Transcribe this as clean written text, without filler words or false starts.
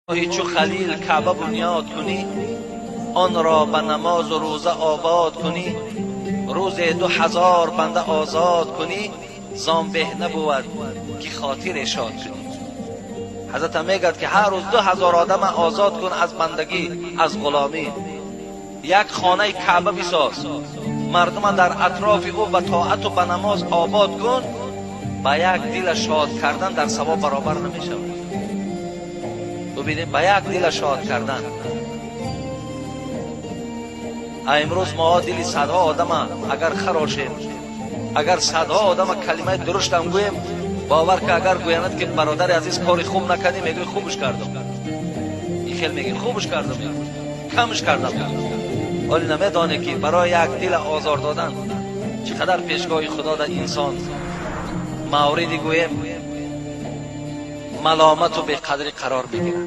Чу Халил Каъба бунёд кунӣ, онро ба намозу рӯза обод кунӣ, рӯзе 2000 банда озод кунӣ, зон беҳ набувад ки хотире шод кунӣ. Ҳазрат мегӯяд, ки ҳар рӯз 2000 одама озод кун аз бандагӣ, аз ғуломӣ. Як хонаи Каъба бисоз, мардума дар атрофи ӯ ба тоату ба намоз обод кун, ба як дила шод кардан дар савоб баробар намешавад. Бубинед, ба як дила шод кардан. А имрӯз мо дили садҳо одама агар харошем, агар садҳо одама калимаи дуруштам гӯем, бовар ки агар гӯянад, ки бародари азиз, кори хуб накардӣ, мегӯй, хубш кардам. Ин хел мегӯй, хубш кардам, камш кардам. Ҳоле намедонӣ, ки барои як дила озор додан чӣ қадар пешгоҳи Худо дар инсон мавриди, гӯем, маломату беқадрӣ қарор мегирад.